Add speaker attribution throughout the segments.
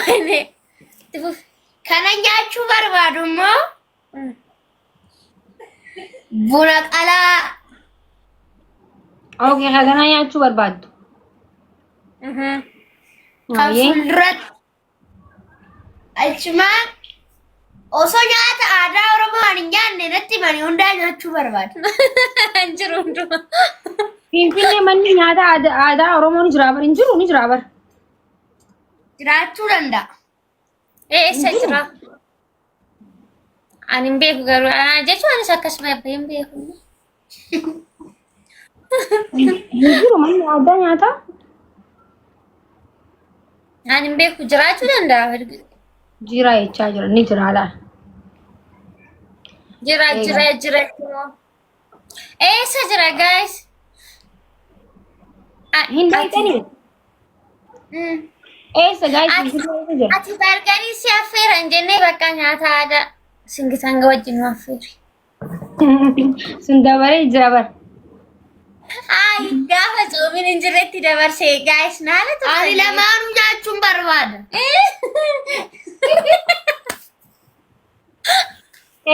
Speaker 1: Wayne. Itti fufi.
Speaker 2: Kana nyaachuu barbaadu immoo buna qalaa.
Speaker 3: Okay, ka ganaa nyaachuu barbaaddu.
Speaker 2: Kan
Speaker 3: Ayyee.
Speaker 2: fuulduratti achumaan osoo nyaata aadaa Oromoo ani hin nyaanne natti himanii hundaa nyaachuu barbaada.
Speaker 1: Hin jiru hundumaa.
Speaker 3: Finfinnee manni nyaata aadaa aadaa Oromoo ni jira bar hin jiru ni jira bar.
Speaker 2: Jiraachuu danda'a.
Speaker 1: Eessa jira? Ani hin beeku garuu jechuun anis akkasuma hin beeku.
Speaker 3: Hin jiru manni aadaa nyaataa.
Speaker 1: Ani hin beeku jiraachuu danda'a.
Speaker 3: Jira jechaa jira ni jira laal.
Speaker 1: Jira jira jira. Eessa jira guys?
Speaker 3: Hin beektanii? Eessa guys? Finfinnee eessa jira?
Speaker 1: Ati bargarii si affeeran jennee bakka nyaata aadaa singisanga wajjin nu affeeri.
Speaker 3: Sun dabaree jira bar.
Speaker 1: Ay, gaafa coomiin hin jirretti dabarsee guys naala turtan.
Speaker 2: Ani lamaanuu nyaachuun barbaada.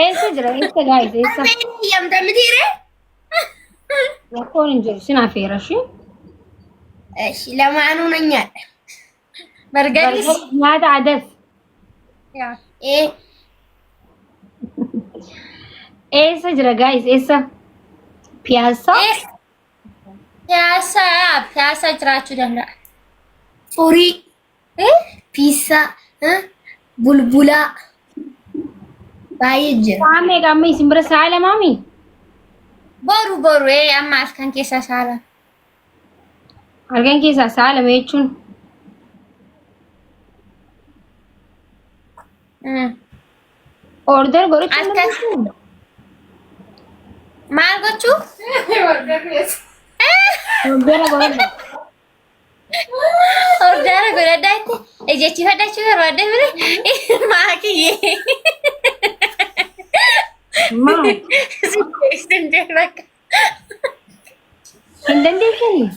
Speaker 3: Eessa jira? Eessa guys? Eessa?
Speaker 2: Harmeen eeyyamta mitiiree?
Speaker 3: Rakkoon hin jiru sin affeera ishee.
Speaker 2: Eshi lamaanuu nan nyaadha.
Speaker 1: Bargaris.
Speaker 3: Nyaata aadaas.
Speaker 1: Yaa.
Speaker 2: Ee
Speaker 3: Eessa jira guys? Eessa? Piyaassaa?
Speaker 1: Eessa? Piyaasaa, piyaasaa jiraachuu danda'a.
Speaker 2: Furii, piissaa, bulbulaa baay'ee jira.
Speaker 3: Sa'a meeqa amma isin bira sa'a lamaami?
Speaker 1: Boru boru ee amma halkan keessa saala.
Speaker 3: Halkan keessaa sa'a 2 jechuun order godhachuu hin dandeessuu?
Speaker 1: Maal gochuu?
Speaker 3: Order godhadha.
Speaker 1: Order godhadhaa itti ejjechiifadhachuu barbaadde bire maakiyyee.
Speaker 3: Maal?
Speaker 1: Sin bakka.
Speaker 3: Hin dandeessanii?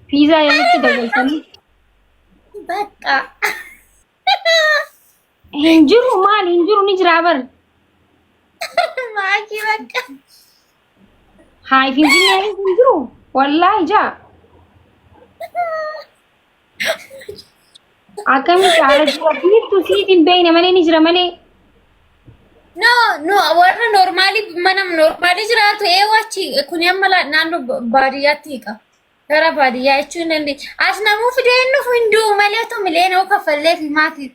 Speaker 3: Piizaa yerootti dabaltanii.
Speaker 1: Bakka.
Speaker 3: Hin jiru maal hin jiru ni jira bar.
Speaker 1: Maakii bakka.
Speaker 3: Haay Finfinnee hin jiru. Wallaahi jaa. Akkamitti haala jira biiftuu siitiin beekne malee ni jira malee.
Speaker 1: No, no, warra normaalii mana normaalii jiraatu eewu achi kuni amma naannoo baadiyyaatti hiika. Gara baadiyyaa jechuun hin dandeenya. As namuu fidee hin dhufu hin du'u malee otoo miliyoona kaffallee fi maatii.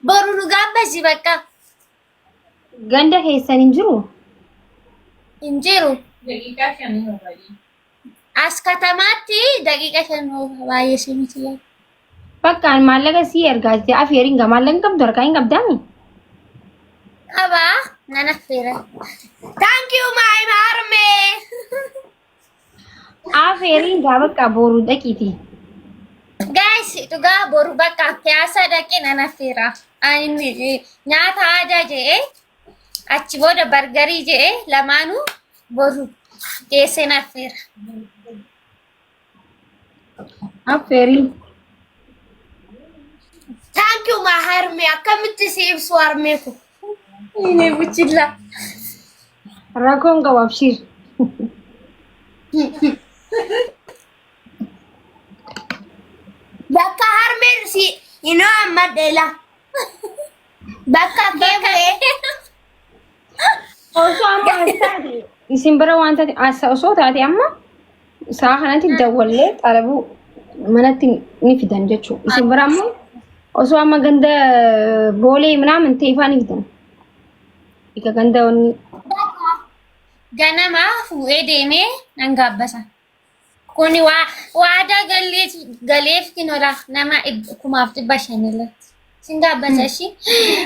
Speaker 1: Boru nu gaabbasi bakka.
Speaker 3: Ganda keessan hin jiru.
Speaker 1: Hin jiru.
Speaker 4: Daqiiqaa shanii ol baay'ee.
Speaker 1: As katamaatti daqiiqa 5 baay'ee si miti.
Speaker 3: Bakka an maallaqa sii ergaa jettee afeeriin gaa maallaqa hin qabdu harkaa hin qabdaami.
Speaker 1: Qabaa nan affeera.
Speaker 2: Thank you my harmee.
Speaker 3: Afeeriin gaa bakka boru dhaqiiti.
Speaker 1: Guys, dhugaa boru bakka piyaasaa dhaqee nan affeera. Ani nyaata aadaa jedhee achi booda bargarii jedhee lamaanuu boru geesseen affeera.
Speaker 3: Affeeriin.
Speaker 2: Thank you my harmee. Akkamitti si ibsu harmee ko?
Speaker 1: Inni buchilla.
Speaker 3: Rakkoon qabu abshiir.
Speaker 2: Bakka harmeen si inoo amma dheela. Bakka kee bu'ee.
Speaker 3: Osoo amma as taate isin bira waan taate as osoo taate amma sa'a kanatti dawwallee xalabuu manatti ni fidan jechuudha. Isin bira ammoo osoo amma ganda boolee minaamin ta'e ifaa ni fidan. Ika ganda wanni
Speaker 1: Ganama fuudhee deemee nan gaabbasa. Kuni waa waadaa galeef galeef kinola nama 1500 irratti. Sin gaabbata ishii.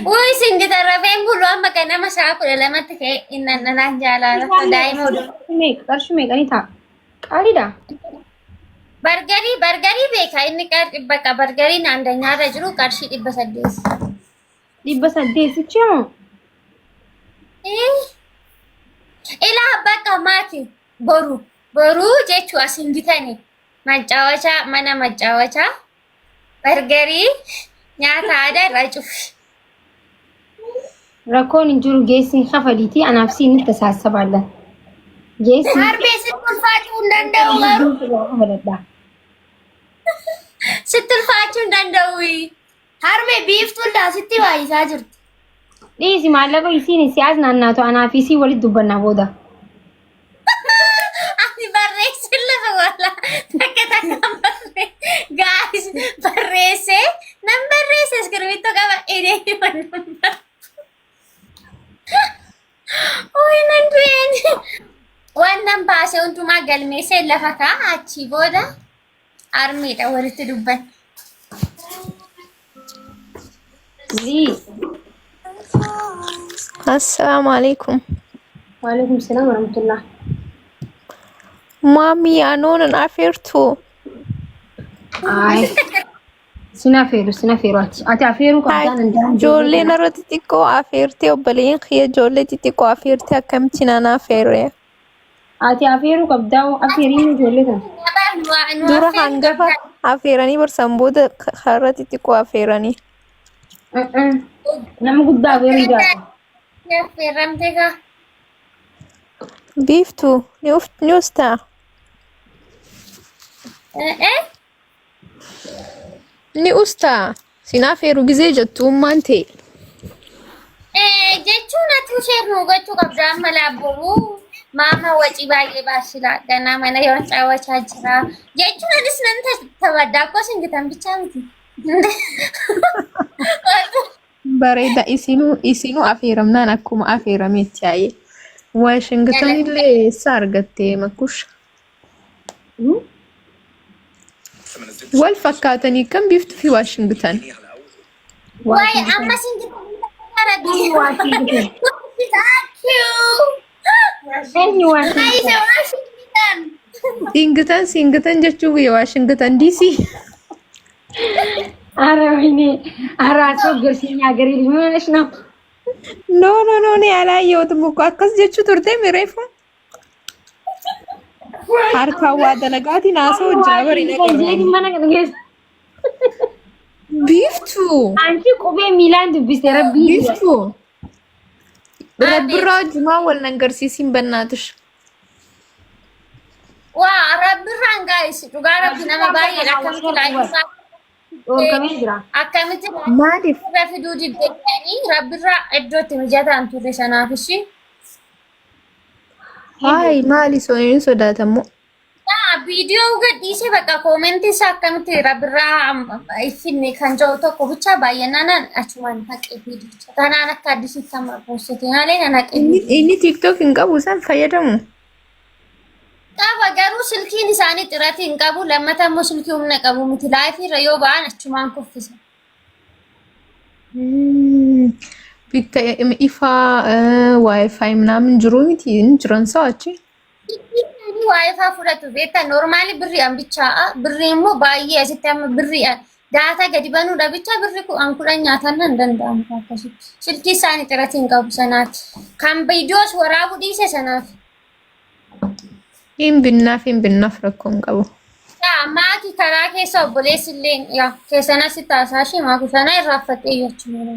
Speaker 1: Wuy sin gitarrafeen bulu amma ganama sa'a 12tti ka'e innan dhalaan jaalala daa'ima oduu.
Speaker 3: Meeqa qarshii meeqa ni ta'a? Qaaliidha.
Speaker 1: Bargarii bargarii beeka inni bakka bargariin andanyaarra jiru qarshii 800.
Speaker 3: 800 sichi moo?
Speaker 1: Eh, Ilaa bakka maati boru boruu jechuu as hin bitani macaawachaa mana macaawachaa bargarii Nyaata aadaa irraa cufi.
Speaker 3: Rakkoon hin jiru geessin kafaliitii anaaf siin ni tasaasabaallan. Geessin
Speaker 2: Harmee sitti ulfaachuu hin danda'u garuu.
Speaker 3: kafaladha.
Speaker 1: Sitti ulfaachuu hin danda'u.
Speaker 2: Harmee biiftuun daasitti baay'isaa jirti.
Speaker 3: Dhiisi maallaqa isiin siyaas naannaatu anaaf isii walitti dubbannaa booda.
Speaker 1: Ani barreesse lafa wala takka takkaan barree guys barreesse nan barreesse iskirbittoo qaba edee nan barreesse. Oyi nan du'een. Waan nan baase hundumaa galmeessee lafa kaa'a achii booda armiidha walitti dubbanna.
Speaker 3: Lii.
Speaker 5: Assalaamu alaikum.
Speaker 3: Waalaikum salaam warahmatullah.
Speaker 5: Maamii anoonan afeertu.
Speaker 3: Ay. Sin afeeru sin afeeru ati. Ati afeeruu qabdaa nan daan.
Speaker 5: Ijoolleen irra xixiqqoo afeertee obboleeyyan kiyya ijoollee xixiqqoo afeertee akkamitti naan afeerre?
Speaker 3: Ati afeeruu qabdaa afeeriin ijoollee kana.
Speaker 5: Dura hangafa afeeranii barsan booda karra xixiqqoo afeeranii.
Speaker 3: Nama guddaa afeeruu jaallata.
Speaker 1: Affeerramte kaa.
Speaker 5: Biiftuu ni ustaa?
Speaker 1: Eh?
Speaker 5: Ni ustaa? Sin afeeru gizee jettu ummaan ta'e.
Speaker 1: Jechuun ati ishee nu gochuu qabda amma laabboruu maama wacii baay'ee baasila ganaa mana yoo caawwachaa jira jechuun anis nan taphadha akkoo singitan bichaa miti.
Speaker 5: Bareeda isinuu isinuu afeeramnaan akkuma afeerametti yaa'ee. Waashingtan illee eessa argatte makusha? Wal fakkaatanii kan biiftuu fi Waashingtan.
Speaker 1: Waay amma singitan
Speaker 3: Waashingtan.
Speaker 2: Thank you.
Speaker 3: Eenyu Waashingtan?
Speaker 2: Ayisa Washington.
Speaker 5: Siingitan siingitan jechuun guyya Waashingtan DC.
Speaker 3: ኧረ ወይኔ! ኧረ አስወገድሽኝ ሀገሬ ልጅ ምን ሆነሽ ነው?
Speaker 5: No no no ni alaayyeetu muka akkas jechuu turte mireefu. Harkaan waa dalagaatiin haasa'u jira bari
Speaker 3: Jeetiin mana kana keessa.
Speaker 5: Biiftuu.
Speaker 3: Anchi qubee miilaan dubbiste rabbii.
Speaker 5: Biiftuu. Rabbirraa jumaa wal nan garsiisiin bannaatish.
Speaker 1: Waa rabbirraan guys dhugaa rabbi nama baay'eedha akkamitti laayifaa
Speaker 3: Dhoorkamee jira.
Speaker 1: Akkamitti
Speaker 5: Maaliif?
Speaker 1: irra fiduu diddeessanii rabbirraa iddootti mijataan turre sanaaf ishii.
Speaker 5: Haay maali hin sodaatamu?
Speaker 1: Yaa viidiyoo gadhiisee bakka koomentii isaa akkamitti rabbirraa finne kan jedhu tokko bicha baay'inaan achumaan haqee viidiyicha. Kanaan akka addisitti amma poostite malee nan haqee.
Speaker 5: Inni inni TikTok hin qabu isaan fayyadamu.
Speaker 1: Qaba garuu silkiin isaanii xiratii hin qabu lammata immoo silkii humna qabu miti live irra yoo ba'an achumaan kuffisa.
Speaker 5: Bikka ifaa WiFi ምናምን jiru miti hin jiran sa'a achi.
Speaker 1: WiFi fudhatu beektaa normally birriidhaan bichaa birrii immoo baay'ee asitti amma birriidhaan data gadi banuudha bichaa birrii 10 10 nyaatan hin danda'amu akkasitti. Silkii isaanii xiratii hin qabu sanaati. Kan viidiyoos waraabuu dhiise sanaaf.
Speaker 5: Hin binnaaf hin binnaaf rakkoo hin qabu.
Speaker 1: Yaa maaki karaa keessa obboleessi illee yaa keessan asitti haasaa ishee maaki sana irraanfattee jechuudha.